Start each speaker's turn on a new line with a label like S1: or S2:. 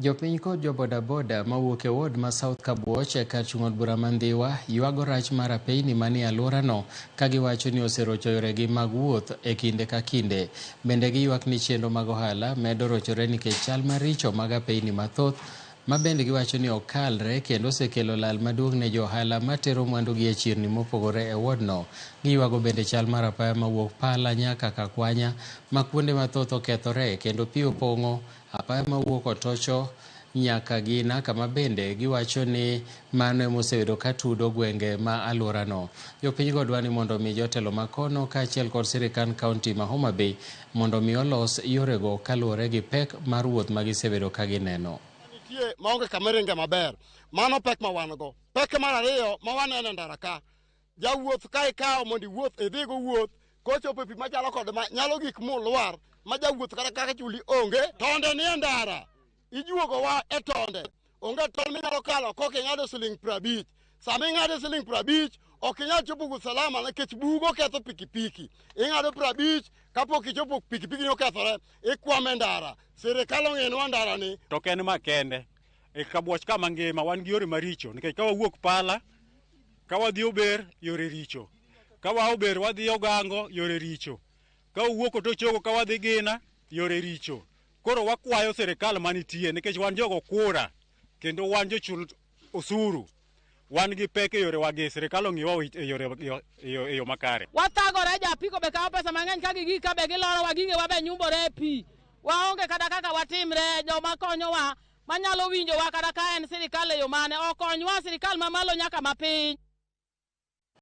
S1: Jopiny kod jo bodaboda mawuok e ward ma South Kabuoch e kar chung' od bura ma Ndhiwa ywago rach mar apeyni manie alworano ka giwacho ni oserocho yoregi mag wuoth e kinde ka kinde. Bende giywak ni chenro mag ohala medo rochore nikech chal maricho mag apeyni mathoth ma bende giwacho ni ok kalre kendo osekelo lal maduong' ne jo ohala matero mwandugi e chirni mopogore e wardno. Giywago bende chal mar apaya mawuok Pala nyaka Kakwanya ma kuonde mathoth okethore kendo pi opong'o Apaya mawuok Otocho nyaka Gina kama bende giwacho ni mano emosebedo ka tudo gwenge ma alworano. Jopinygo dwa ni mondo omi jotelo ma kono kaachiel kod sirikand kaunti ma Homa Bay mondo omi olos yorego kaluwore gi pek mar wuoth ma gisebedo ka gineno.
S2: Nitie maonge kama iringe maber. Mano pek ma wan go. Pek mar ariyo ma waneno e ndara ka, Jawuoth ka ikawo mondo iwuoth idhigo wuoth kochopo e pi machalo kod ma nyalo gik mulwar ma jawuoth kata kaka chuli onge. Tonde nie ndara, ijuogowa e tonde. Onge tol minyalo kalo kok ing'ado siling 50. Sama ing'ado siling 50 ok inyal chopo wuoth salama nikech bugo ketho pikipiki. Ing'ado 50 kapok ichopo pikipiki ni okethore, ikwamo e ndara. Sirikal ong'inwa ndara ni.
S3: To ok en ma kende. E Kabuoch kama ngima wan gi yore maricho nikech ka wawuok Pala Ka wadhi Ober, yore richo. Ka waa Ober wadhi Ogango, yore richo. Ka wawuok Otochogo ka wadhi Gina, yore richo. Koro wakwayo sirikal manitie nikech wan jogo kura kendo wan jochul osuru. Wan gi pek e yorewa gi sirikal ong'iwa e yore e yo makare.
S4: Wathagore, jo apiko be kawo pesa mang'eny ka gigik ka be gilorowa, gigewa be nyumbore e pi. Waonge kata kaka watimre, joma konyowa manyalo winjowa kata ka en sirikal e yo mane, okonywa sirikal mamalo nyaka mapiny.